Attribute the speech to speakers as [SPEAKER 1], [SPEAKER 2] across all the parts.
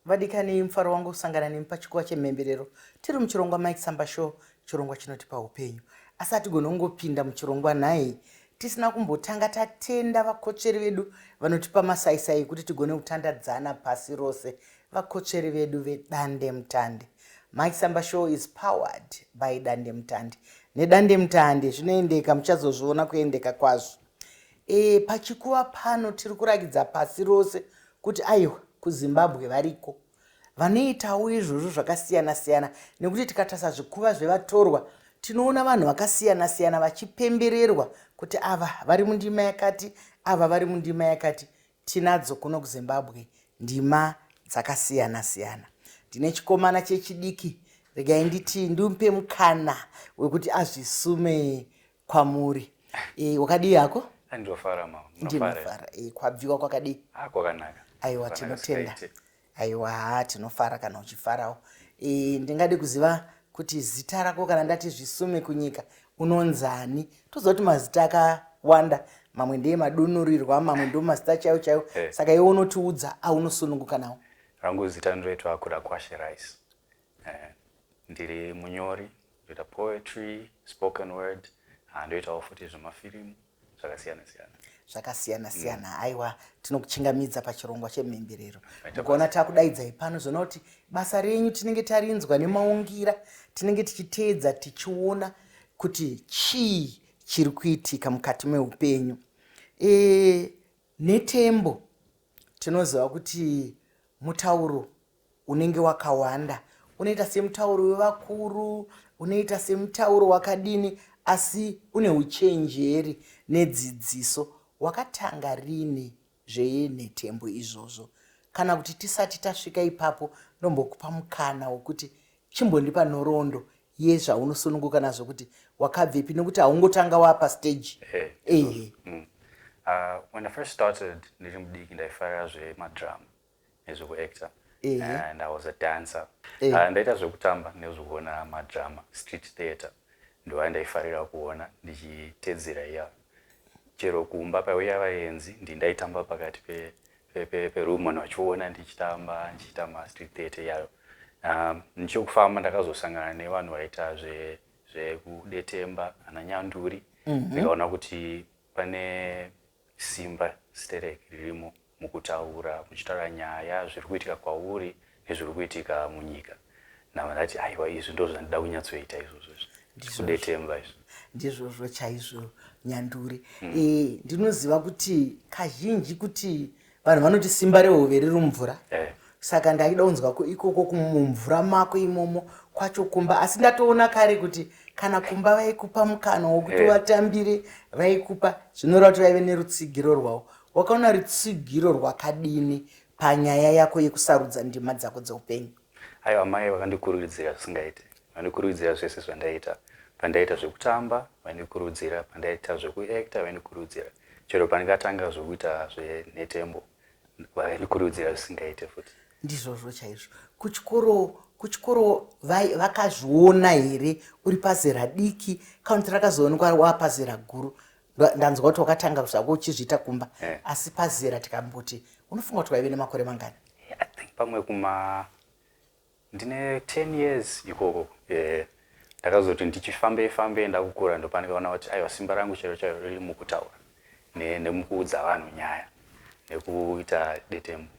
[SPEAKER 1] Vadikani, mufaro wangu kusangana nemi pachikuva chemhemberero. Tiri muchirongwa Mike Samba Show, chirongwa chinotipa upenyu. Asi hatigoni kungopinda muchirongwa nhai tisina kumbotanga tatenda vakotsveri vedu vanotipa masaisai ekuti tigone kutandadzana pasi rose, vakotsveri vedu vedandemutande. Mike Samba Show is powered by Dandemutande. Nedandemutande zvinoendeka, muchazozviona kuendeka kwazvo. E, pachikuva pano tiri kurakidza pasi rose kuti aiwa, kuZimbabwe variko vanoitawo izvozvo zvakasiyana siyana, nekuti tikatarisa zvikuva zvevatorwa tinoona vanhu vakasiyana siyana vachipembererwa kuti ava vari mundima yakati, ava vari mundima yakati. Tinadzo kuno kuZimbabwe ndima dzakasiyana siyana. Ndine chikomana chechidiki, regai nditi ndimupe mukana wekuti azvisume kwamuri. E, wakadii hako?
[SPEAKER 2] Ndinofara mama.
[SPEAKER 1] Ndinofara. E, kwabviwa kwakadii?
[SPEAKER 2] Ah, kwakanaka.
[SPEAKER 1] Aiwa, tinotenda. Aiwa, haa tinofara kana uchifarawo. E, ndingade kuziva kuti zita rako, kana ndati zvisume kunyika, unonzani? Toziva kuti mazita akawanda, mamwe ndeye madunurirwa, mamwe ndo mazita chaiwo chaiwo. Hey. Saka iwe unotiudza aunosununguka nawo.
[SPEAKER 2] Rangu zita ndinoitwa Kudakwashe Rice. Ndiri munyori, ndoita poetry, spoken word, ndoitawo futi zvemafirimu zvakasiyana siyana.
[SPEAKER 1] Zvakasiyana siyana. Aiwa, tinokuchingamidza pachirongwa chemhemberero. Mukaona takudaidzai pano, zvona kuti basa renyu tinenge tarinzwa nemaungira, tinenge tichiteedza tichiona kuti chii chiri kuitika mukati meupenyu. E, nhetembo tinoziva kuti mutauro unenge wakawanda, unoita semutauro wevakuru, unoita semutauro wakadini, asi une uchenjeri nedzidziso. Wakatanga rini zvenhetembo izvozvo? Kana kuti tisati tasvika ipapo, ndombokupa mukana wekuti chimbondipa nhoroondo yezvaunosununguka nazvo, kuti wakabvepi, nekuti haungotanga wapa stage.
[SPEAKER 2] Ehe. When I first started ndiri mudiki, ndaifarira zvemadrama nezvekuactor and I was a dancer. Ndaita zvekutamba nezvekuona madrama, street theatre ndova ndaifarira kuona ndichitedzera iya. Chero kumba paiuya vaenzi, ndi ndaitamba pakati peroom, vanhu vachiona ndichitamba, ndichiita mastreet theatre iyayo. Ndichokufamba ndakazosangana nevanhu vaita zvekudetemba, ana nyanduri. Ndikaona kuti pane simba sterek ririmo mukutaura, muchitaura nyaya, zviri kuitika kwauri nezviri kuitika munyika. Ndabva ndati, aiwa, izvi ndo zvandida kunyatsoita izvozvo, izvi kudetemba izvi.
[SPEAKER 1] Ndizvozvo chaizvo, nyanduri. E, ndinoziva kuti kazhinji kuti vanhu vanoti simba rehove riri mumvura. Saka ndaida kunzwa ikoko mumvura mako imomo kwacho kumba, asi ndatoona kare kuti kana kumba vaikupa mukana wokuti vatambire, vaikupa, zvinoreva kuti vaive nerutsigiro rwavo. Wakaona rutsigiro rwakadini panyaya yako yekusarudza ndima dzako dzeupenyu?
[SPEAKER 2] Aiwa, mai vakandikurudzira zvisingaite, vandikurudzira zvese zvandaita. Pandaita zvekutamba vaindikurudzira, pandaita zvekuacta vaindikurudzira, chero pandingatanga zvekuita zvenhetembo vaindikurudzira zvisingaite futi.
[SPEAKER 1] Ndizvozvo chaizvo. Kuchikoro vakazviona here uri pazera diki, kana kuti rakazoonekwa wapazera guru? Ndanzwa kuti wakatanga zvako uchizviita kumba. Asi pazera tikamboti unofunga kuti waive nemakore mangani?
[SPEAKER 2] I think pamwe kuma ndine 10 years ikoko. Ndakazoti ndichifambei fambei ndakukura, ndopandikaona kuti aiwa, simba rangu chero chairo riri mukutaura nemukuudza vanhu nyaya nekuita detembo.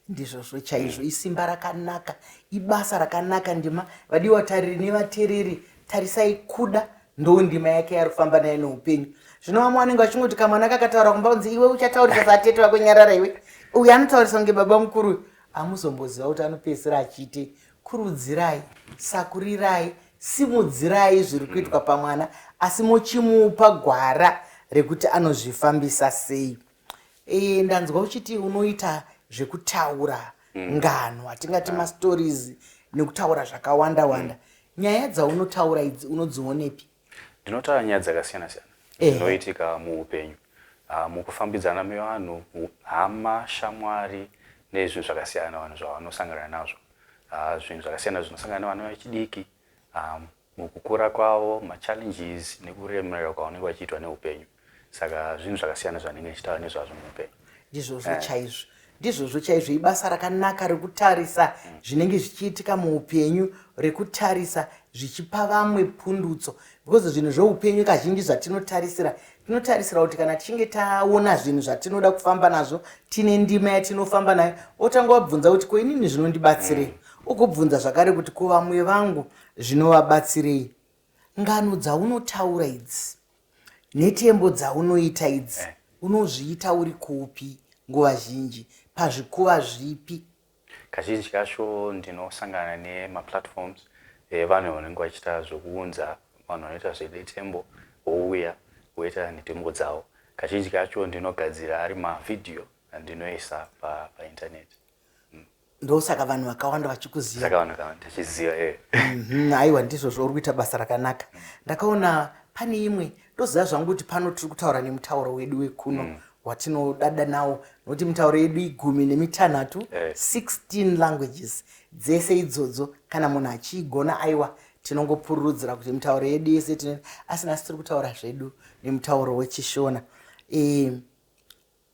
[SPEAKER 1] Ndizvozvo chaizvo. Isimba rakanaka, ibasa rakanaka. Ndima, vadiwa tariri nevateereri, tarisai Kuda, ndo ndima yake yari kufamba nayo neupenyu. Zvino vamwe vanenge vachingoti kamwana kakataura kumba kunzi, iwe uchataurisa satete vako, nyarara iwe, uyu anotaurisa kunge baba mukuru uyu. Hamuzomboziva kuti anopedzisira achiitei. Kurudzirai, sakurirai, simudzirai zviri kuitwa pamwana, asi mochimupa gwara rekuti anozvifambisa sei. E, ndanzwa uchiti unoita zvekutaura ngano, hatingati mastories, nekutaura zvakawanda wanda. Nyaya dzaunotaura idzi unodzionepi?
[SPEAKER 2] Ndinotaura nyaya dzakasiyana siyana dzinoitika muupenyu, mukufambidzana mevanhu, hama, shamwari nezvinhu zvakasiyana vanhu zvavanosangana nazvo. Zvinhu zvakasiyana zvinosangana nevana vechidiki mukukura kwavo, machallenges nekuremererwa kwavanenge vachiitwa neupenyu. Saka zvinhu zvakasiyana zvanenge ndichitaura nezvazvo muupenyu.
[SPEAKER 1] Ndizvozvo chaizvo. Ndizvozvo chaizvo, ibasa rakanaka rekutarisa zvinenge zvichiitika muupenyu, rekutarisa zvichipa vamwe pundutso, because zvinhu zveupenyu kazhinji zvatinotarisira, tinotarisira kuti kana tichinge taona zvinhu zvatinoda kufamba nazvo, tine ndima yatinofamba nayo, otanga wabvunza kuti, ko inini zvinondibatsirei? Ugobvunza zvakare kuti, ko vamwe vangu zvinovabatsirei? Ngano dzaunotaura idzi nhetembo dzaunoita idzi, unozviita uri kupi nguva zhinji, pazvikuva zvipi?
[SPEAKER 2] Kazhinji kacho ndinosangana nemaplatforms evanhu vanenge vachiita zvekuunza vanhu vanoita zvedetembo, vouya voita nhetembo dzavo. Kazhinji kacho ndinogadzira ari mavhidhiyo andinoisa paintaneti.
[SPEAKER 1] Ndosaka vanhu vakawanda vachikuziva.
[SPEAKER 2] Saka vanhu vakawanda vachiziva, e.
[SPEAKER 1] Aiwa, ndizvozvo, uri kuita basa rakanaka. Ndakaona pane imwe, ndoziva zvangu kuti pano tiri kutaura nemutauro wedu wekuno watinodada nawo, nokuti mitauro yedu 16, 16 languages dzese idzodzo, kana munhu achiigona, aiwa, tinongopururudzira kuti mitauro yedu yese tine. Asi nhasi tiri kutaura zvedu nemutauro wechiShona.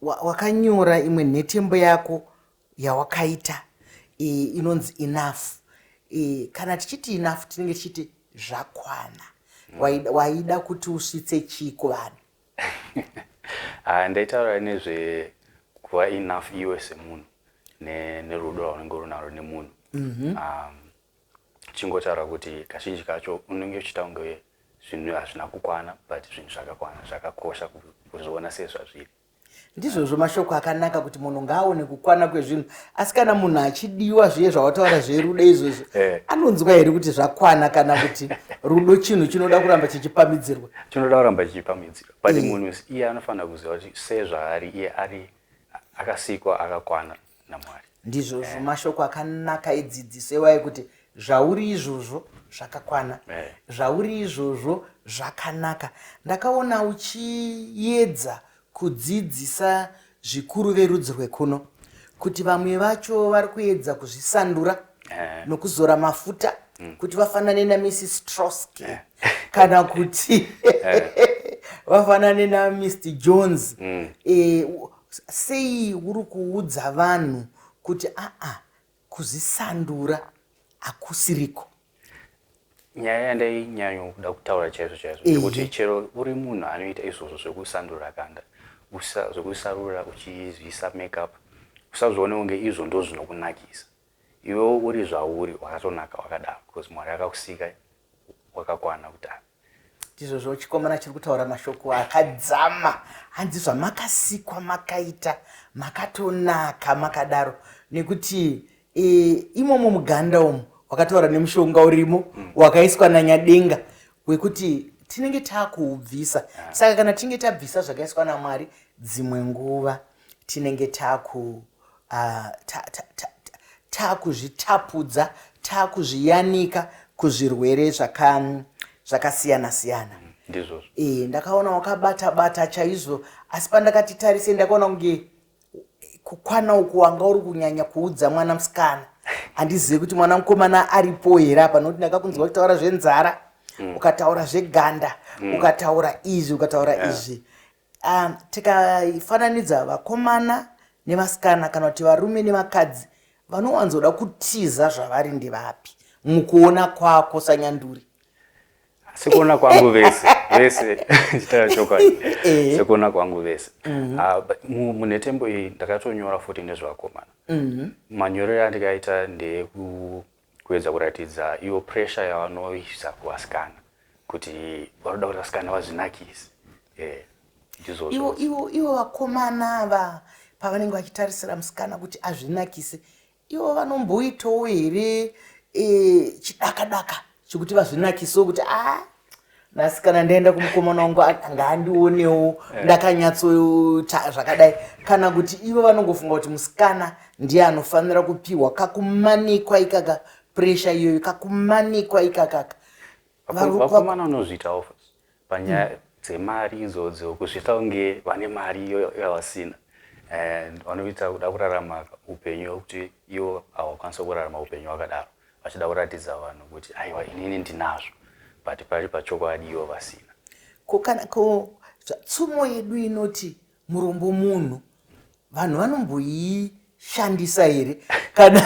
[SPEAKER 1] Wakanyora imwe nhetembo yako yawakaita inonzi "Enough". Kana tichiti enough, tinenge tichiti zvakwana. Waida kuti usvitse chii kuvanhu?
[SPEAKER 2] Ah, ndaitaura nezvekuva enough iwe semunhu nerudo rwaunenge runaro nemunhu. Chingotaura kuti kazhinji kacho unenge uchiita kunge zvinhu hazvina kukwana, but zvinhu zvakakwana. Zvakakosha kuzviona sezvazviri.
[SPEAKER 1] Ndizvozvo, mashoko akanaka kuti munhu ngaaone kukwana kwezvinhu. Asi kana munhu achidiwa zviye zvawataura zverudo izvozvo, anonzwa here kuti zvakwana, kana kuti rudo chinhu chinoda kuramba chichipamidzirwa?
[SPEAKER 2] Chinoda kuramba chichipamidzirwa, but munhu iye anofanira kuziva kuti sezvaari iye ari, akasikwa akakwana naMwari.
[SPEAKER 1] Ndizvozvo, mashoko akanaka edzidziso iwayo, kuti zvauri izvozvo zvakakwana, zvauri izvozvo zvakanaka. Ndakaona uchiedza kudzidzisa zvikuru verudzi rwekuno kuti vamwe vacho vari kuedza kuzvisandura nokuzora mafuta kuti vafanane naMrs Trosky, kana kuti vafanane naMr Jones. Sei uri kuudza vanhu kuti aa, kuzvisandura hakusiriko?
[SPEAKER 2] Nyaya yandainyanya kuda kutaura chaizvo chaizvo ndekuti chero uri munhu anoita izvozvo zvekusandura ganda, zvekusarura uchizviisa makeup, usazvione kunge izvo ndo zvinokunakisa. Iwewo uri zvauri, wakatonaka wakadaro, because Mwari akakusika wakakwana kudaro.
[SPEAKER 1] Ndizvozvo, chikomana chiri kutaura mashoko akadzama. Hanzi zvamakasikwa makaita, makatonaka makadaro, nekuti imomo muganda umu wakataura nemushonga urimo wakaiswa nanyadenga wekuti tinenge taakuubvisa. Saka kana tinge tabvisa zvakaiswa naMwari, dzimwe nguva tinenge taku taakuzvitapudza, taakuzviyanika kuzvirwere zvakasiyana siyana.
[SPEAKER 2] Ndizvozvo.
[SPEAKER 1] Ndakaona wakabata bata chaizvo, asi pandakati tarise, ndakaona kunge kukwana uku wanga uri kunyanya kuudza mwana musikana. Handizivi kuti mwana mukomana aripo here apa, nokuti ndakakunzwa kutaura zvenzara, ukataura zveganda, ukataura izvi, ukataura izvi. Tikafananidza vakomana nevasikana, kana kuti varume nevakadzi, vanowanzoda kutiza zvavari ndevapi mukuona kwako sanyanduri?
[SPEAKER 2] Sekuona kwangu vese, vese, chitaura chokwadi. Sekuona kwangu vese. Ah, but munhetembo iyi ndakatonyora futi nezvevakomana. Manyorero andikaita ndeyekuedza kuratidza iyo pressure yavanoisa kuvasikana, kuti vanoda kuti vasikana vazvinakise. Ndizvozvo.
[SPEAKER 1] Ivo vakomana ava, pavanenge vachitarisira musikana kuti azvinakise, ivo vanomboitawo here chidakadaka chekuti vazvinakisewo, kuti a, nhasi kana ndaenda kumukomana wangu, ngaandionewo ndakanyatsoita zvakadai? Kana kuti ivo vanongofunga kuti musikana ndiye anofanira kupiwa kakumanikwa ikaka, pressure iyoyo, kakumanikwa ikakaka?
[SPEAKER 2] Vakomana vanozviitawo futi panyaya dzemari idzodzo, kuzviita kunge vane mari iyo yavasina, and vanoita kuda kurarama upenyu hwekuti ivo havakwanisi kurarama upenyu hwakadaro, vachida kuratidza vanhu kuti, aiwa, inini ndinazvo, but pari pachokwadi ivo vasina.
[SPEAKER 1] Ko kana ko tsumo yedu inoti murombo munhu, vanhu vanomboishandisa? Shandisa here kana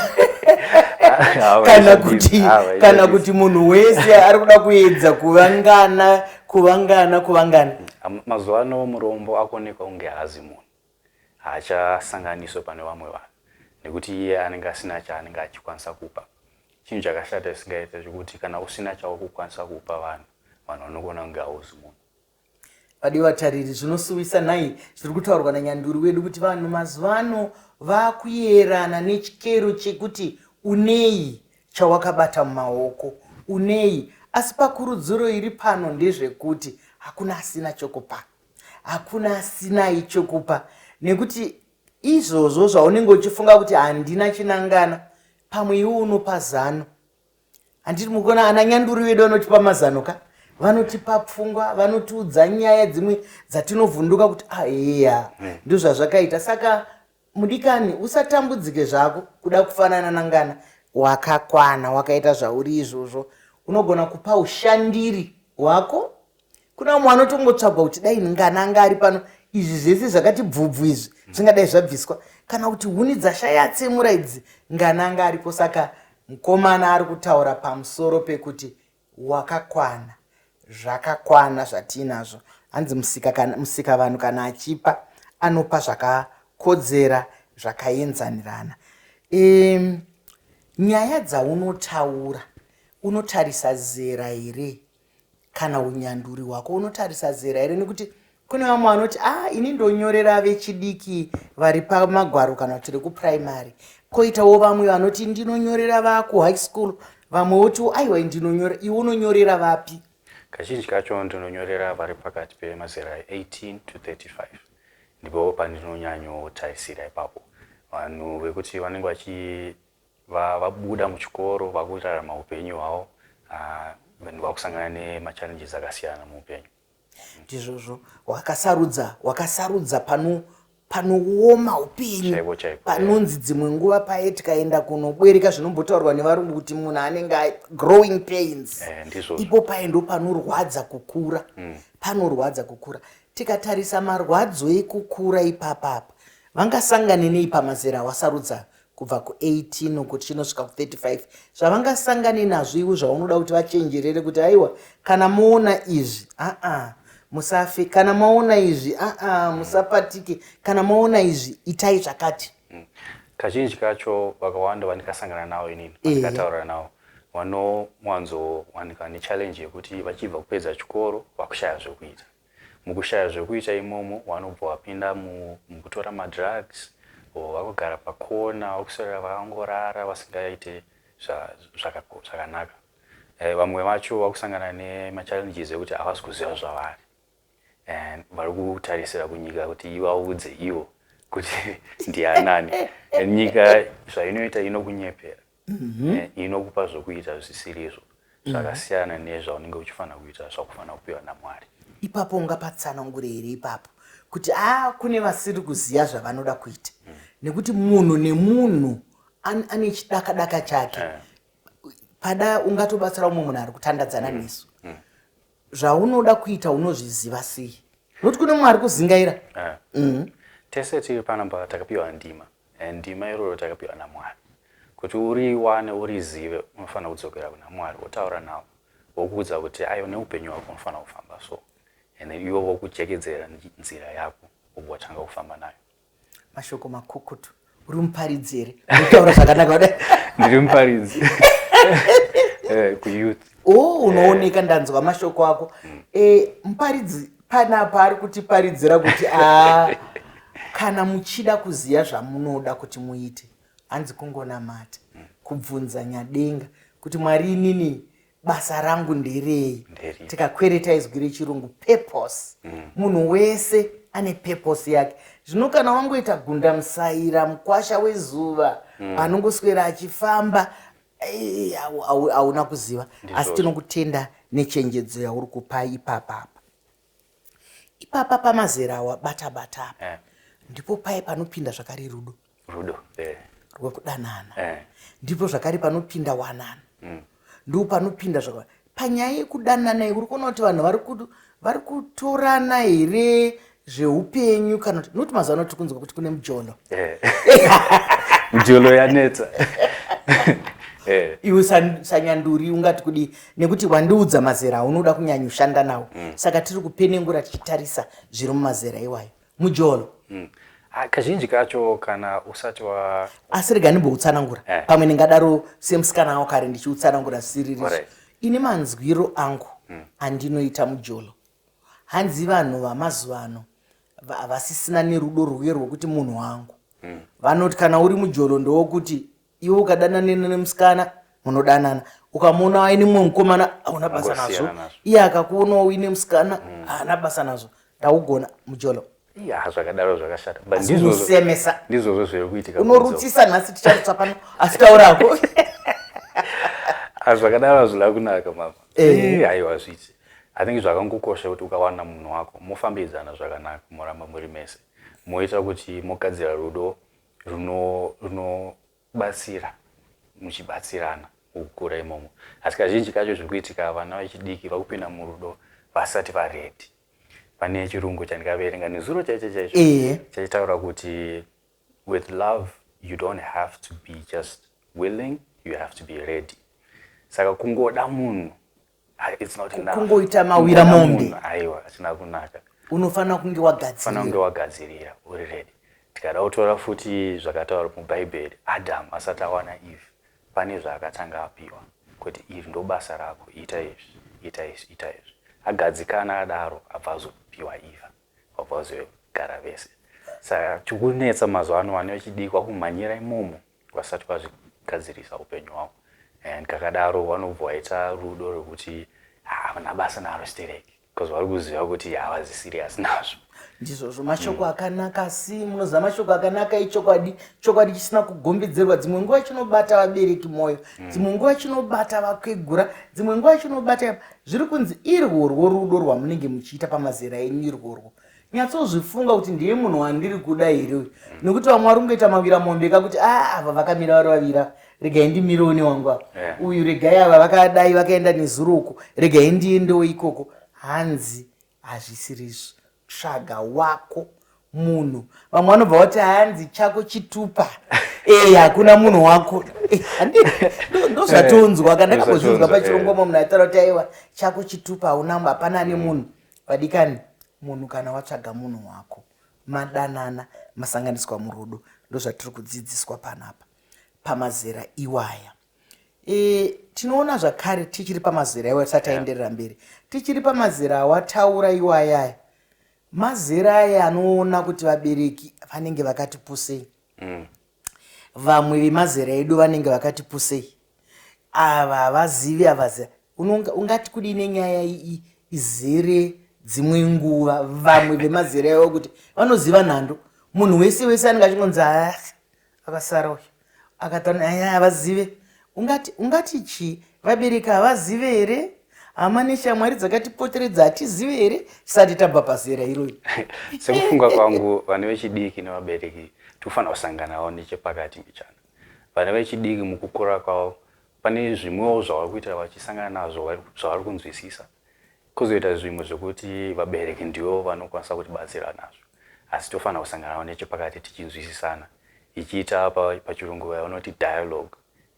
[SPEAKER 1] kana kuti kana kuti munhu wese ari kuda kuedza kuvangana kuvangana kuvangana?
[SPEAKER 2] Mazuva ano murombo akuonekwa kunge haazi munhu, haachasanganiswe pane vamwe vanhu nekuti iye anenge asina chaanenge achikwanisa kupa. Chinhu chakashata chisingaite chekuti kana usina chauri kukwanisa kupa vanhu, vanhu vanokuona kunge hauzi munhu.
[SPEAKER 1] Vadiwa vatariri, zvinosuwisa nhai zviri kutaurwa nanyanduri wedu kuti vanhu mazuva ano vakuyerana nechikero chekuti unei chawakabata mumaoko, unei. Asi pakurudziro iri pano ndezvekuti hakuna asina chokupa, hakuna asinai chokupa, nekuti izvozvo zvaunenge uchifunga kuti handina chinangana, pamwe iwe unopa zano. Handiti mukuona ana nyanduri vedu vanotipa mazano ka, vanotipa pfungwa, vanotiudza nyaya dzimwe dzatinovhunduka kuti aheya, ah, ndozvazvakaita. Saka mudikani, usatambudzike zvako kuda kufanana nangana. Wakakwana wakaita zvauri izvozvo. Unogona kupa ushandiri hwako. Kuna vamwe vanotongotsvagwa kuti dai ngana anga ari pano, izvi zvese zvakati bvubvu izvi zvingadai zvabviswa, kana kuti huni dzashaya tsemura idzi, ngana anga aripo. Saka mukomana ari kutaura pamusoro pekuti wakakwana, zvakakwana zvatiinazvo. Hanzi musika, kana, musika vanhu kana achipa anopa zvakakodzera, zvakaenzanirana. Nyaya dzaunotaura unotarisa zera here, kana unyanduri hwako unotarisa zera here? Nekuti kune vamwe vanoti, a ah, ini ndonyorera vechidiki vari pamagwaro kana kuti rekupuraimary, koitawo vamwe vanoti ndinonyorera vakuhigh school, vamwe votiwo aiwa ndinonyora. Iwe unonyorera vapi?
[SPEAKER 2] Kazhinji kacho ndinonyorera vari pakati pemazera 18 to 35. Ndipo pandinonyanyotarisira ipapo, vanhu vekuti vanenge vachi vabuda muchikoro, vakurarama upenyu hwavo, vanhu vakusangana nemachallenges akasiyana muupenyu.
[SPEAKER 1] Ndizvozvo, wakasarudza wakasarudza pano panooma upenyu, panonzi dzimwe nguva paye tikaenda kunobwereka, zvinombotaurwa nevarungu kuti munhu anenge growing pains. Ipo paye ndo panorwadza kukura. Panorwadza kukura. Tikatarisa marwadzo ekukura ipapapa, vangasangane nei pamazera awasarudza kubva ku18 uku tichinosvika ku35, zvavangasangane nazvo iwe zvaunoda kuti vachenjerere kuti aiwa, kana moona izvi, aa, musafe, kana maona izvi, aa, musapatike, kana maona izvi, itai zvakati?
[SPEAKER 2] Kazhinji kacho vakawanda vandikasangana navo inini, vandikataura navo, vanowanzowanika nechallenge yekuti vachibva kupedza chikoro vakushaya zvekuita. Mukushaya zvekuita imomo vanobva vapinda mukutora madrugs or vakugara pakona, vakuswera vakangorara vasingaite zvakanaka. Vamwe vacho vakusangana nemachallenges ekuti havasi kuziva zvavari and vari kutarisira kunyika kuti ivaudze ivo kuti ndianani, and nyika zvainoita inokunyepera. Inokupa zvokuita zvisirizvo, zvakasiyana nezvaunenge uchifanira kuita, zvakufanira kupiwa naMwari.
[SPEAKER 1] Ipapo ungapatsanangure here ipapo kuti a kune vasiri kuziva zvavanoda kuita? Nekuti munhu nemunhu ane chidakadaka chake. Pada ungatobatsira umwe munhu ari kutandadzana nesu. Zvaunoda kuita unozviziva sei? Nokuti kune mumwe ari kuzingaira.
[SPEAKER 2] Tese tiri panapa takapiwa ndima, and ndima iroro takapiwa naMwari. Kuti uriwane, urizive, unofanira kudzokera kuna Mwari, wotaura navo, vokuudza kuti aiwa, neupenyu hwako unofanira kufamba so, and then ivo vokujekedzera nzira yako, wobva watanga kufamba nayo.
[SPEAKER 1] Mashoko makukutu. Uri muparidzi here? Utaura zvakanaka kudai.
[SPEAKER 2] Ndiri muparidzi kuyouth.
[SPEAKER 1] O oh, unooneka, ndanzwa mashoko ako. Muparidzi panapa ari kutiparidzira kuti a kana muchida kuziva zvamunoda kuti muite, hanzi kungonamata, kubvunza Nyadenga kuti Mwari, inini basa rangu nderei? Tikakwereta izwi rechirungu purpose. Munhu wese ane purpose yake. Zvino kana wangoita gunda musaira, mukwasha wezuva, anongoswera achifamba, hauna kuziva. Asi tinokutenda nechenjedzo yauri kupa ipapapa ipapa pamazera awa bata bata apa. Ndipo paye panopinda zvakare rudo.
[SPEAKER 2] Rudo.
[SPEAKER 1] Rwekudanana. Ndipo zvakare panopinda wanano. Ndipo panopinda zvaka panyaya yekudanana iyi. Uri kuona kuti vanhu vari kutorana here zveupenyu, kana kuti nokuti mazuva ano tiri kunzwa kuti kune mujolo?
[SPEAKER 2] Mjolo yanetsa.
[SPEAKER 1] Iwe sanyanduri ungati kudii, nekuti wandiudza mazera aunoda kunyanyoshanda nawo? Saka tiri kupenengura tichitarisa zviri mumazera iwayo, mujolo.
[SPEAKER 2] Ah, kazhinji kacho kana usati wa
[SPEAKER 1] Asi rega ndimboutsanangura. Pamwe ndingadaro semusikana wakare ndichiutsanangura zvisiririzvo. Ini manzwiro angu andinoita mujolo, hanzi vanhu vamazuva ano havasisina nerudo rwuye rwokuti munhu wangu. Vanoti kana uri mujolo ndowokuti iwe ukadanana nemusikana, munodanana, ukamuona aine mumwe mukomana, hauna basa nazvo.
[SPEAKER 2] Ungosiyana nazvo.
[SPEAKER 1] Iye akakuonawo uine musikana, haana basa nazvo. Ndaugona mujolo.
[SPEAKER 2] Iya, zvakadaro zvakashata. But
[SPEAKER 1] Asi
[SPEAKER 2] ndizvozvo
[SPEAKER 1] unosemesa.
[SPEAKER 2] Ndizvozvo zviri kuitika kunze.
[SPEAKER 1] Unorutsisa nhasi, ticharutsa pano, asi taurako.
[SPEAKER 2] Ah, zvakadaro hazvina kunaka, mama. Aiwa, zviti I think zvakangokosha kuti ukawana munhu wako, mofambidzana zvakanaka, moramba muri mese, moita kuti mogadzira rudo runobatsira, muchibatsirana mukukura imomo. Asi kazhinji kacho zviri kuitika, vana vechidiki vakupinda murudo vasati vaready. Pane chirungu chandikaverenga nezuro chaicho chaicho chachitaura kuti with love you don't have to be just willing, you have to be ready. Saka kungoda munhu, ah, it's not enough.
[SPEAKER 1] Kungoita mawira
[SPEAKER 2] Kungoda
[SPEAKER 1] mombe.
[SPEAKER 2] munhu, aiwa, hatina kunaka.
[SPEAKER 1] Unofanira kunge
[SPEAKER 2] Fanira
[SPEAKER 1] wagadzirira.
[SPEAKER 2] Kunge wagadzirira, uri ready. Tikada kutora futi zvakataurwa mubhaibheri, Adamu asati awana Eve, pane zvaakatanga apiwa kuti iri ndo basa rako, ita izvi, ita izvi, ita izvi. Agadzikana adaro, abva azopiwa Eva, vabva vazogara vese. Saka chikunetsa mazuva ano, vana vechidiki vakumhanyira imomo vasati vazvigadzirisa upenyu hwavo, and kakadaro vanobva vaita rudo rwekuti havana basa naro stereki, because vari kuziva kuti havazi serious nazvo.
[SPEAKER 1] Ndizvozvo, mashoko akanaka. Asi munoziva, mashoko akanaka ichokwadi, chokwadi chisina kugombidzerwa. Dzimwe nguva chinobata vabereki mwoyo, dzimwe nguva chinobata vakwegura, dzimwe nguva chinobata. Zviri kunzi irworwo rudo rwamunenge muchiita pamazera enyu irworwo, nyatsozvifunga kuti ndiye munhu wandiri kuda here uyu, nekuti vamwe vari kungoita mawira mombe kakuti a ava vakamira vari vavira, regai ndimirewo newangu ava. Uyu regai, ava vakadai vakaenda nezuro uku, regai ndiendewo ikoko. Hanzi hazvisirizvo, tsvaga wako munhu. Vamwe vanobva vati hanzi chako chitupa. Hakuna munhu wako. Ndozvatonzwa kana ndakambozvinzwa pachirongwa, munhu ataura kuti aiwa, chako chitupa, hauna, hapana ane munhu. Vadikani, munhu kana watsvaga munhu wako, madanana, masanganiswa murudo, ndozvatiri kudzidziswa panapa pamazera iwaya. Tinoona zvakare tichiri pamazera iwaya, tisati taenderera mberi, tichiri pamazera awataura iwayaya, mazera aya anoona kuti vabereki vanenge vakati pusei. Vamwe vemazera edu vanenge vakati pusei, ava havazivi, havazivi. Ungati kudii nenyaya iyi izere? Dzimwe nguva vamwe vemazera iwayo kuti vanoziva nhando, munhu wese wese anenge achingonzi, "Ah, akasara uyu akatana." Aya havazive. Ungati chii? Vabereki havazive here? Hama neshamwari dzakatipoteredza hatizive here, tisati tabva pazera irori?
[SPEAKER 2] Sekufunga kwangu, vana vechidiki nevabereki tinofanira kusanganawo nechepakati mbichana. Vana vechidiki mukukura kwavo pane zvimwewo zvavari kuita vachisangana nazvo zvavari kunzwisisa, kwozoita zvimwe zvekuti vabereki ndivo vanokwanisa kutibatsira nazvo. Asi tofanira kusanganawo nechepakati tichinzwisisana, ichiita pachirungu vanoti dialogue,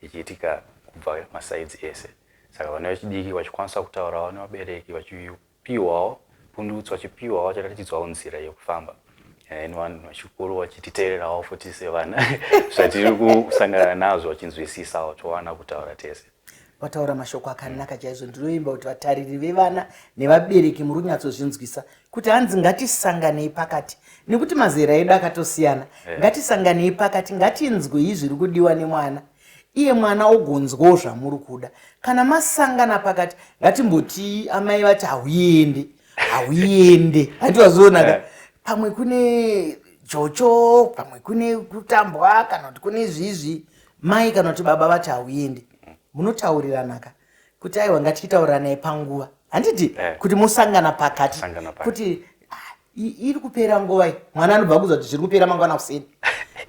[SPEAKER 2] ichiitika kubva masides ese. Saka vana vechidiki vachikwanisa kutaurawo nevabereki, vachipiwawo pundutso, vachipiwawo, vachiratidzwawo nzira yekufamba, and vanhu vachikuru vachititeererawo futi sevana zvatiri kusangana nazvo, vachinzwisisawo, towana kutaura tese.
[SPEAKER 1] Vataura mashoko akanaka chaizvo. Ndinoimba kuti vatariri vevana nevabereki muri kunyatsozvinzwisa kuti hanzi ngatisanganei pakati, nekuti mazera edu akatosiyana. Ngatisanganei pakati, ngatinzwei zviri kudiwa nemwana, iye mwana ogonzwawo zvamuri kuda. Kana masangana pakati, ngatimboti amai vati hauende, hauende, handiwazionaka. Pamwe kune jocho, pamwe kune kutambwa, kana kuti kune zvizvi, mai kana kuti baba vati hauendi, munotaurirana kuti aiwa, ngatichitauriranayi panguva, handiti? Kuti musangana pakati.
[SPEAKER 2] Sangana pakati.
[SPEAKER 1] Kuti ah, iri kupera nguva iyi, mwana anobva kuudza kuti zviri kupera mangwana kuseni.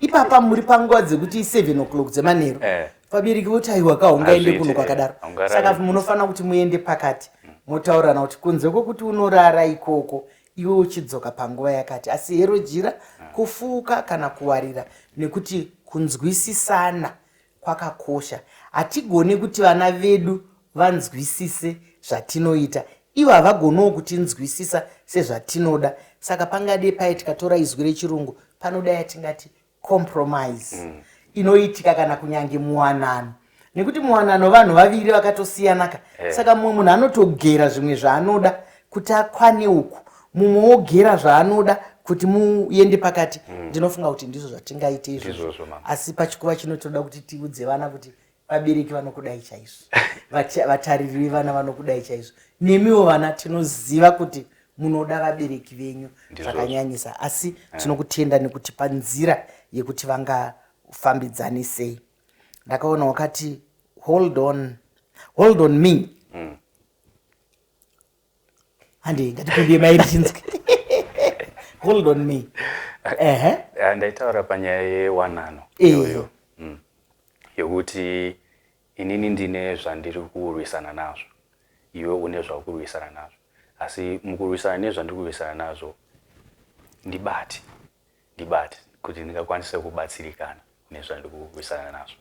[SPEAKER 1] Ipapa muri panguva dzekuti 7 o'clock dzemanheru. Vabereki voti aiwa ka, ungaende
[SPEAKER 2] Hazviiti,
[SPEAKER 1] kuno kwakadaro.
[SPEAKER 2] Haungarari.
[SPEAKER 1] Saka munofanira kuti muende pakati, motaurirana kuti kunze kwokuti unorara ikoko, iwe uchidzoka panguva yakati, asi hero jira kufuka kana kuwarira nekuti. Kunzwisisana kwakakosha. Hatigone kuti vana vedu vanzwisise zvatinoita, ivo havagonewo kutinzwisisa sezvatinoda. Saka pangade pai tikatora izwi rechirungu, panoda yatingati compromise inoitika kana kunyange muwanano, nekuti muwanano vanhu vaviri vakatosiyanaka. Saka mumwe munhu anotogera zvimwe zvaanoda kuti akwane uku, mumwe wogera zvaanoda kuti muende pakati. Ndinofunga kuti ndizvo zvatingaite izvozvo.
[SPEAKER 2] Ndizvozvo, mama.
[SPEAKER 1] Asi pachikuva chino tinoda kuti tiudze vana kuti vabereki vanokudai chaizvo, vatariri vevana vanokudai chaizvo, nemiwo vana tinoziva kuti munoda vabereki venyu zvakanyanyisa. Asi tinokutenda nekutipa nzira yekuti vangafambidzane sei. Ndakaona wakati "Hold on, hold on me". Handi ngatipindie mairi chinzwi "Hold on me". Ehe.
[SPEAKER 2] Ndaitaura panyaya yewanano iyoyo, yekuti inini ndine zvandiri kurwisana nazvo, iwe une zvauri kurwisana nazvo, asi mukurwisana nezvandiri kurwisana nazvo, ndibate, ndibate kuti ndingakwanise kubatsirikana nezvandiri kurwisana nazvo.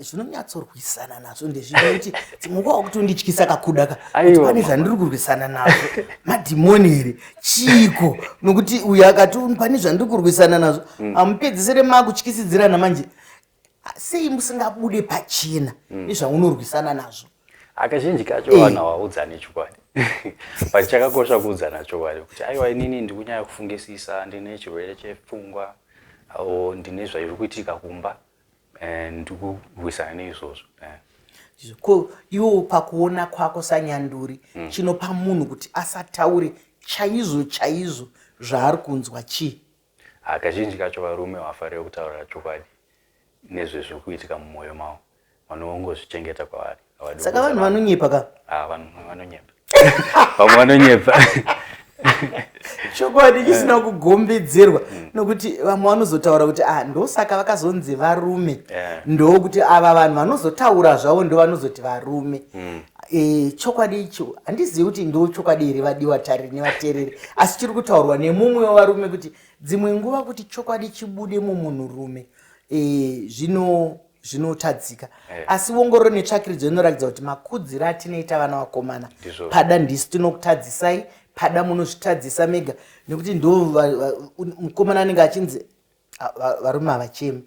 [SPEAKER 1] Zvinonyatsorwisana nazvo ndezvino kuti dzimwe nguva wakutondityisa kakuda ka kuti
[SPEAKER 2] Aiwa,
[SPEAKER 1] pane
[SPEAKER 2] mama.
[SPEAKER 1] Zvandiri kurwisana nazvo madhimoni here, chiiko? Nokuti uyu akati pane zvandiri kurwisana nazvo, hamupedzisire makutyisidzirana manje. Sei musingabude pachena nezvaunorwisana nazvo?
[SPEAKER 2] Akazhinji kacho vanhu havaudzani chokwadi, but chakakosha kuudzana chokwadi kuti aiwa, inini ndikunyanya kufungisisa, ndine chirwere chepfungwa o ndine zvairi kuitika kumba, ndikurwisana neizvozvo.
[SPEAKER 1] Ko iwo pakuona kwako sanyanduri, chinopa munhu kuti asataure chaizvo chaizvo zvaari kunzwa chii?
[SPEAKER 2] Ah, kazhinji kacho varume havafariri kutaura chokwadi nezvezviri kuitika mumwoyo mavo, vanongozvichengeta kwavari. Havadi
[SPEAKER 1] Saka
[SPEAKER 2] kuudza
[SPEAKER 1] vanhu vanonyepa ka?
[SPEAKER 2] Ah, vanhu vanonyepa, vamwe vanonyepa.
[SPEAKER 1] Chokwadi chisina kugombedzerwa, nokuti vamwe vanozotaura kuti ah, ndosaka vakazonzi varume, ndokuti ava vanhu vanozotaura zvavo ndo vanozoti varume. Chokwadi icho handizivi kuti ndo chokwadi here, vadiwa tariri nevateereri, asi chiri kutaurwa nemumwe wevarume kuti dzimwe nguva kuti chokwadi chibude mumunhurume zvinotadzika. Asi ongororo netsvakiridzo inoratidza kuti makudziro atinoita vana vakomana, pada ndisi tinokutadzisai, pada munozvitadzisa mega, nekuti ndo mukomana anenge achinzi, "Ah, varume havachemi."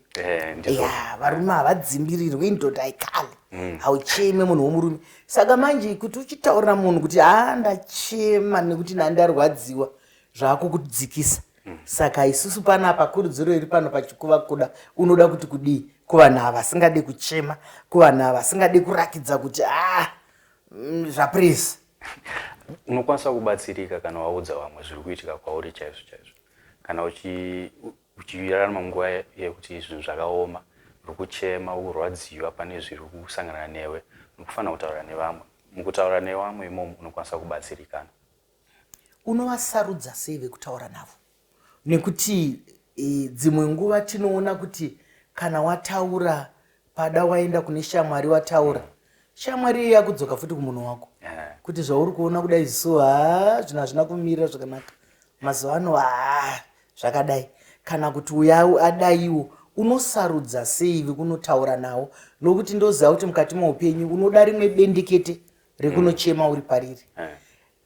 [SPEAKER 2] Ndizvo.
[SPEAKER 1] Ya, varume havadzimbirirwi, indoda haikale, haucheme munhu womurume. Saka manje kuti uchitaurira munhu kuti ha, ndachema nekuti ndandarwadziwa, zvakukudzikisa. Saka isusu panapa kurudziro iri pano pachikuva kuda, unoda kuti kudii kuvanhu ava vasingade kuchema, kuvanhu ava vasingade kurakidza kuti a zvapresi?
[SPEAKER 2] Unokwanisa kubatsirika kana waudza vamwe zviri kuitika kwauri chaizvo chaizvo. Kana uchirarama nguva yekuti zvinhu zvakaoma, uri kuchema, urwadziwa pane zviri kusangana newe, unofanira kutaura nevamwe. Mukutaura nevamwe imomo unokwanisa kubatsirikana.
[SPEAKER 1] Unovasarudza sei vekutaura navo? Nekuti dzimwe nguva tinoona kuti kana wataura, pada waenda kune shamwari, wataura, shamwari iye yakudzoka futi kumunhu wako kuti zvauri kuona kudai so, ha, zvinhu hazvina kumira zvakanaka mazuva ano, ha, zvakadai, kana kuti uya adaiwo. Unosarudza sei vekunotaura nawo? Nokuti ndoziva kuti mukati meupenyu unoda rimwe bendekete rekunochema uri pariri.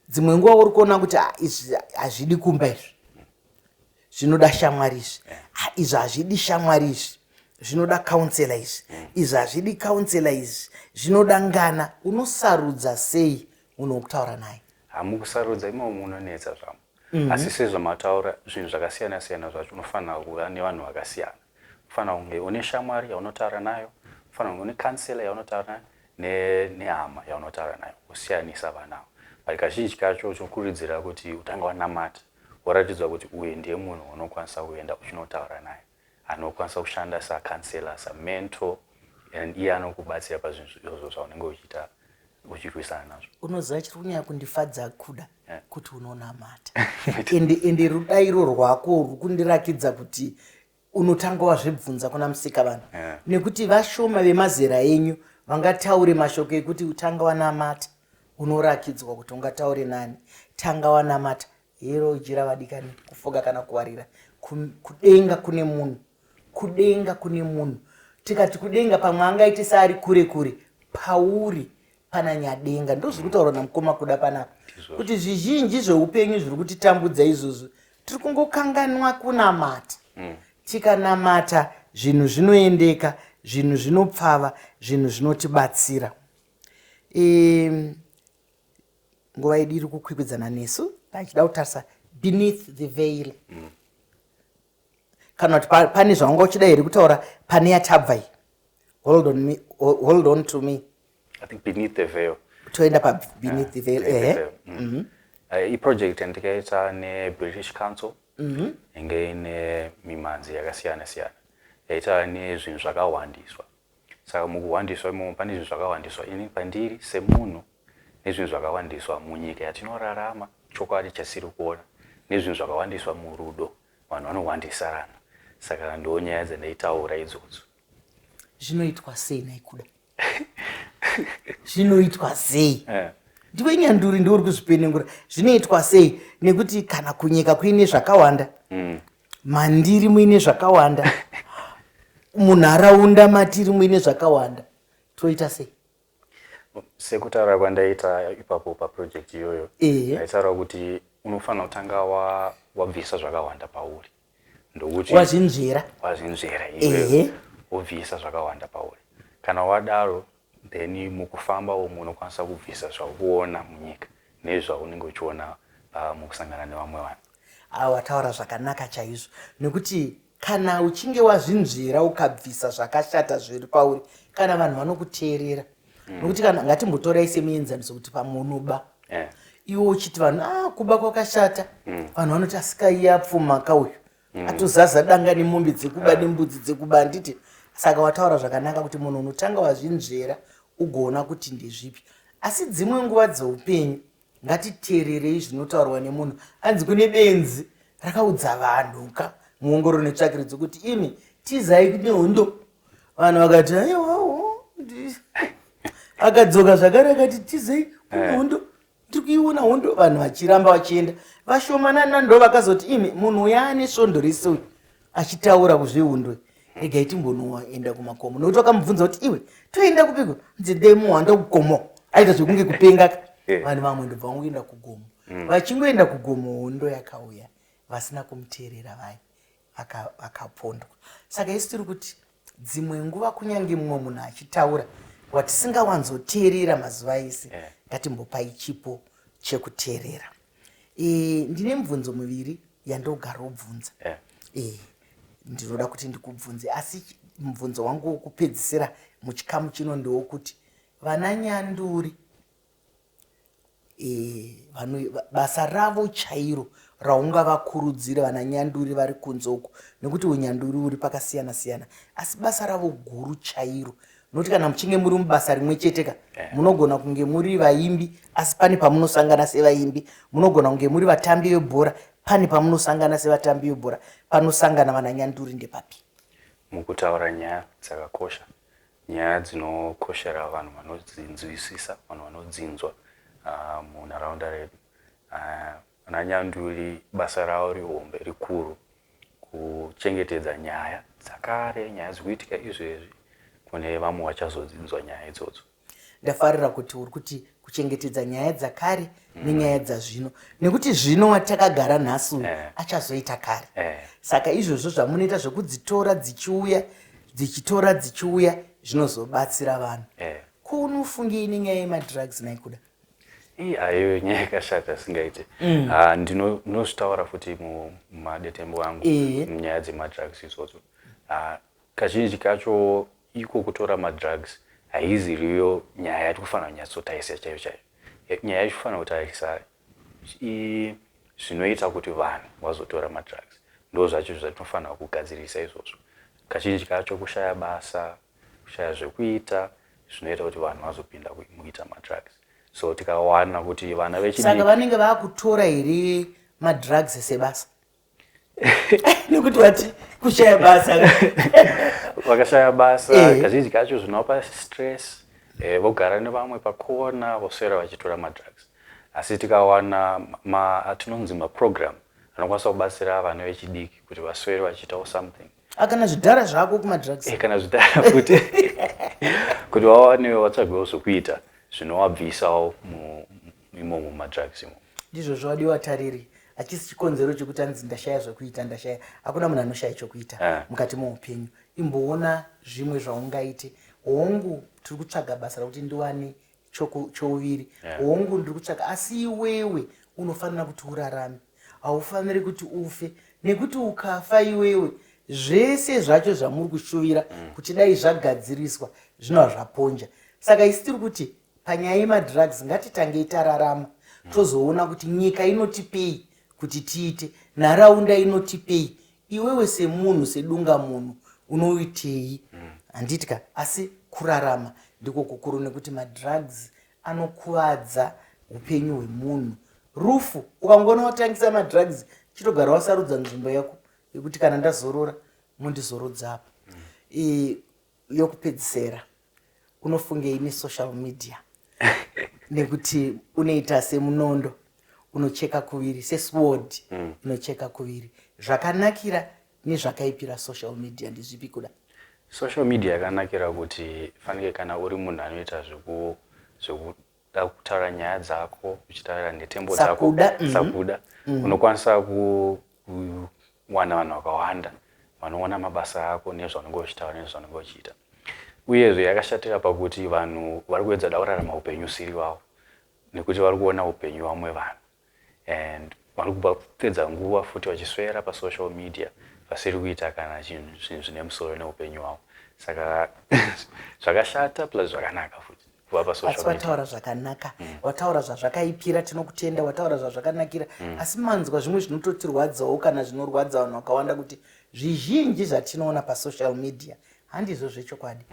[SPEAKER 1] Dzimwe nguva uri kuona kuti ah, izvi hazvidi kumba, izvi zvinoda shamwari, izvi, ah, izvi hazvidi shamwari, izvi zvinoda counsellor, izvi, izvi hazvidi counsellor, izvi zvinoda ngana. Unosarudza sei munhu wokutaura naye?
[SPEAKER 2] Hamukusarudza imomo munonetsa zvamo, asi sezvamataura, zvinhu zvakasiyana siyana zvacho unofanira kuva nevanhu vakasiyana. Unofanira kunge une shamwari yaunotaura nayo, unofanira kunge une counsellor yaunotaura nayo, nehama yaunotaura nayo, kusiyanisa vanhu ava. But kazhinji kacho tinokurudzira kuti utange wanamata, woratidzwa kuti uyu ndiye munhu waunokwanisa kuenda uchinotaura naye, anokwanisa kushanda sacounsellor, samentor, and iye anokubatsira pazvinhu izvozvo zvaunenge uchiita, uchirwisana nazvo.
[SPEAKER 1] Unoziva chiri kunyanya kundifadza kuda kuti unonamata, ende rudairo rwako ruri kundirakidza kuti unotanga wazvibvunza kuna musika vanhu, nekuti vashoma vemazera enyu vangataure mashoko ekuti utanga wanamata, unorakidzwa kuti ungataure nani. Tanga wanamata hero jira, vadikani, kufoga kana kuwarira. Kudenga kune munhu. Kudenga kune munhu. Tikati kudenga, pamwe angaite seari kure kure. Pauri pana Nyadenga. Ndozviri kutaurwa namukoma Kuda panapa, kuti zvizhinji zveupenyu zviri kutitambudza izvozvo, tiri kungokanganwa kunamata. Tikanamata, zvinhu zvinoendeka, zvinhu zvinopfava, zvinhu zvinotibatsira. Nguva yedu iri kukwikwidzana nesu. Tachida kutarisa Beneath the Veil. Kana kuti pane zvawanga uchida here kutaura pane yatabva iyi, Hold on Me, Hold On To Me?
[SPEAKER 2] I think Beneath the Veil.
[SPEAKER 1] Toenda paBeneath the Veil.
[SPEAKER 2] Beneath the Veil. Iproject yandikaita neBritish Council inge ine mimanzi yakasiyana siyana, yaita nezvinhu zvakawandiswa. Saka mukuwandiswa imomo pane zvinhu zvakawandiswa ini pandiri semunhu, nezvinhu zvakawandiswa munyika yatinorarama, chokwadi chasiri kuona, nezvinhu zvakawandiswa murudo, vanhu vanowandisana. Saka ndo nyaya dzandaitaura idzodzo.
[SPEAKER 1] Zvinoitwa sei naikuda? Zvinoitwa sei? Ndiwe nyanduri, ndiwe uri kuzvipenengura. Zvinoitwa sei? Nekuti kana kunyika kuine zvakawanda, mandiri muine zvakawanda, munharaunda matiri muine zvakawanda, toita sei?
[SPEAKER 2] Sekutaura kwandaita ipapo paproject iyoyo, ndaitaura kuti unofanira kutanga wabvisa zvakawanda pauri, ndokuti
[SPEAKER 1] Wazvinzvera.
[SPEAKER 2] Wazvinzvera iwewe, wobvisa zvakawanda pauri. Kana wadaro, then mukufamba umu unokwanisa kubvisa zvaukuona munyika nezvaunenge uchiona mukusangana nevamwe vanhu.
[SPEAKER 1] Awa, wataura zvakanaka chaizvo, nekuti kana uchinge wazvinzvera, ukabvisa zvakashata zviri pauri, kana vanhu vanokuteerera. Nokuti kana ngatimbotorai semuenzaniso kuti pamunoba, iwe uchiti vanhu, "Ah, kuba kwakashata," vanhu vanoti, "Asikai, apfuma kauyu, atozaza danga nemombe dzekuba nembudzi dzekuba," handiti? Saka wataura zvakanaka kuti munhu unotanga wazvinzvera, ugoona kuti ndezvipi. Asi dzimwe nguva dzeupenyu ngatiteererei zvinotaurwa nemunhu. Anzi kune benzi rakaudza vanhu ka muongororo netsvakiridzo kuti, "Imi, tizai nehondo." Vanhu vakati, "Aiwawo." Akadzoka zvakare akati, "Tizai, kune hondo, tiri kuiona hondo." Vanhu vachiramba vachienda. Vashomanana ndo vakazoti, "Imi, munhu uya ane svondo rese uyu achitaura kuzvehondo, regai timbonoenda kumakomo." Nokuti vakamubvunza kuti, "Iwe, toenda kupiko?" Nzi, "Ndemuhanda kugomo." Aita zvekunge kupengaka. Vanhu vamwe ndobva vangoenda kugomo. Vachingoenda kugomo, hondo yakauya. Vasina kumuteerera vai vakapondwa. Saka isi tiri kuti dzimwe nguva, kunyange mumwe munhu achitaura watisingawanzoteerera mazuva ese, ngatimbopai chipo chekuteerera. Ndine mibvunzo miviri yandogarobvunza. Ndinoda kuti ndikubvunze, asi mubvunzo wangu wokupedzisira muchikamu chino ndewokuti vana nyanduri, basa ravo chairo raungavakurudzira, vana nyanduri vari kunze uko, nekuti unyanduri uri pakasiyana siyana, asi basa ravo guru chairo, nokuti kana muchinge muri mubasa rimwe chete ka, munogona kunge muri vaimbi, asi pane pamunosangana sevaimbi, munogona kunge muri vatambi vebhora, pane pamunosangana sevatambi vebhora. Panosangana vananyanduri ndepapi?
[SPEAKER 2] Mukutaura nyaya dzakakosha, nyaya dzinokoshera vanhu vanodzinzwisisa, vanhu vanodzinzwa munharaunda redu. Vana nyanduri basa ravo rihombe rikuru kuchengetedza nyaya dzakare, nyaya dzikuitika izvezvi, kune vamwe vachazodzinzwa nyaya idzodzo.
[SPEAKER 1] Ndafarira kuti uri kuti kuchengetedza nyaya dzakare nenyaya dzazvino, nekuti zvino watakagara nhasi uyu achazoita kare. Saka izvozvo zvamunoita zvekudzitora dzichiuya, dzichitora dzichiuya, zvinozobatsira vanhu. Ko unofungei nenyaya yemadrugs naikuda?
[SPEAKER 2] Ii, ayo nyaya yakashata asingaite. Ah, ndinozvitaura futi mumadetembo angu. Munyaya dzemadrugs idzodzo, ah, kazhinji kacho iko kutora madrugs haiziriyo nyaya yati kufanira kunyatsotarisa chaiyo chaiyo. Nyaya yacho kutarisa zvinoita kuti vanhu vazotora madrugs, ndo zvacho zvatinofanira kugadzirisa izvozvo. Kazhinji kacho kushaya basa, kushaya zvekuita, zvinoita kuti vanhu vazopinda mukuita madrugs. So tikawana kuti vana
[SPEAKER 1] vechidiki Saka vanenge vakutora here madrugs sebasa, nekuti vati kushaya basa?
[SPEAKER 2] Vakashaya basa, kazhinji kacho zvinopa stress, vogara nevamwe pakona, voswera vachitora madrugs. Asi tikawana atinonzi maprogram anokwanisa kubatsira vana vechidiki kuti vaswere vachiitawo something.
[SPEAKER 1] Akana zvidhara zvako kumadrugs.
[SPEAKER 2] Eh, kana zvidhara futi, kuti vawanewo, vatsvagewo zvokuita zvinovabvisawo imomo mumadrugs imo.
[SPEAKER 1] Ndizvo zvawadiwa tariri. Hachisi chikonzero chekuti anzi ndashaya zvokuita, ndashaya. Hakuna munhu anoshaya chokuita mukati moupenyu. Imboona zvimwe zvaungaite. Hongu, tiri kutsvaga basa rakuti ndiwane chouviri. Hongu, ndiri kutsvaga, asi iwewe unofanira kuti urarame. Haufaniri kuti ufe, nekuti ukafa iwewe, zvese zvacho zvamuri kushuvira kuti dai zvagadziriswa zvinova zvaponja. Saka isi tiri kuti panyaya yemadrugs, ngatitangei tararama, tozoona kuti nyika inotipei kuti tiite, nharaunda inotipei, iwewe semunhu, sedunga munhu unoitei, handiti ka? Asi kurarama ndiko kukuru, nekuti madrugs anokuvadza upenyu hwemunhu. Rufu, ukangoona watangisa madrugs, chitogara wasarudza nzvimbo yako yekuti kana ndazorora mundizorodzapo. Yokupedzisera, unofungei nesocial media? Nekuti unoita semunondo unocheka kuviri, sesword inocheka kuviri. Zvakanakira nezvakaipira social media ndezvipi, Kuda?
[SPEAKER 2] Social media yakanakira kuti fanike kana uri munhu anoita zvekuda kutaura nyaya dzako, uchitaura nhetembo dzako.
[SPEAKER 1] Sakuda.
[SPEAKER 2] Sakuda, unokwanisa kuwana vanhu vakawanda vanoona mabasa ako nezvaunenge uchitaura nezvaunenge uchiita. Uyezve yakashatira pakuti vanhu vari kuedza da kurarama upenyu usiri wavo, nekuti vari kuona upenyu vamwe vanhu and vari kupedza nguva futi vachiswera pasocial media, vasiri kuita kana chinhu, zvinhu zvine musoro neupenyu hwavo. Saka zvakashata plus zvakanaka futi kuva pasocial
[SPEAKER 1] Asi
[SPEAKER 2] media.
[SPEAKER 1] Wataura zvakanaka, wataura zvazvakaipira, tinokutenda. Wataura zvazvakanakira, asi manzwa zvimwe zvinototirwadzawo kana zvinorwadza vanhu vakawanda, kuti zvizhinji zvatinoona pasocial media handizvo zvechokwadi.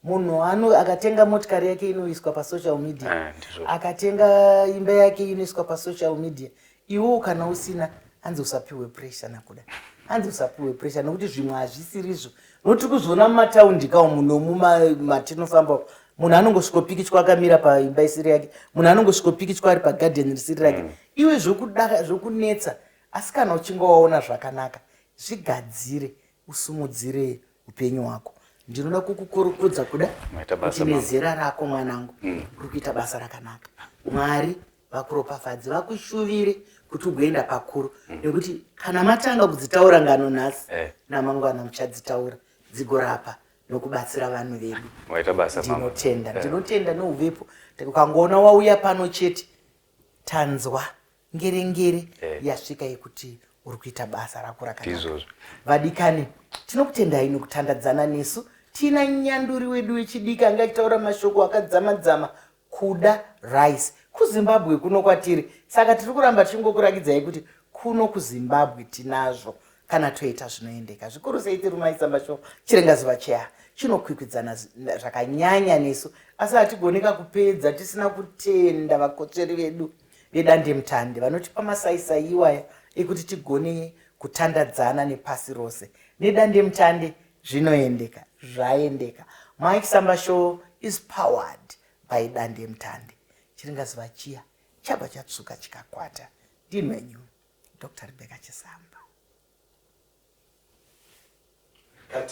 [SPEAKER 1] Munhu ano akatenga motikari yake inoiswa pasocial media.
[SPEAKER 2] Ndizvo.
[SPEAKER 1] Akatenga imba yake inoiswa pasocial media. Iwewo kana usina, hanzi usapiwe pressure naKuda, hanzi usapiwe pressure, nekuti zvimwe hazvisirizvo. Noti kuzviona mumataundi kawo munomu matinofamba, munhu anongosvikopikichwa akamira paimba isiri yake, munhu anongosvikopikichwa ari pagadheni risiri rake. Iwe zvokuda zvokunetsa, asi kana uchinge waona zvakanaka, zvigadzire, usumudzire upenyu hwako. Ndinoda kukukorokudza, Kuda,
[SPEAKER 2] Maita basa,
[SPEAKER 1] kuti
[SPEAKER 2] mama.
[SPEAKER 1] Nezera rako, mwanangu, uri kuita basa rakanaka. Mwari vakuropafadze, vakushuvire kuti ugoenda pakuru, nekuti kana matanga kudzitaura ngano nhasi, namangwana muchadzitaura dzigorapa nokubatsira vanhu vedu.
[SPEAKER 2] Maita basa, mama.
[SPEAKER 1] Ndinotenda. Ndinotenda neuvepo. Ukangoona wauya pano chete, tanzwa ngerengere yasvika yekuti uri kuita basa rako rakanaka.
[SPEAKER 2] Ndizvozvo.
[SPEAKER 1] Vadikani, tinokutendai nokutandadzana nesu. Tina nyanduri wedu wechidiki anga achitaura mashoko akadzama-dzama, Kuda Rice. KuZimbabwe kuno kwatiri, saka tiri kuramba tichingokurakidzai kuti kuno kuZimbabwe tinazvo kana toita zvinoendeka zvikuru. Sei tiri Mai Samba Show, chirengazuva cheya chinokwikwidzana zvakanyanya nesu, asi hatigoneka kupedza tisina kutenda vakotsveri vedu vedandemutande vanotipa masaisai iwaya ekuti tigone kutandadzana nepasi rose. Nedandemutande zvinoendeka, zvaendeka. Mike Samba Show is powered by dandemutande. Chiringazuva chiya chabva chatsvuka chikakwata. Ndinwenyu Dr Rebecca Chisamba.
[SPEAKER 2] Cut.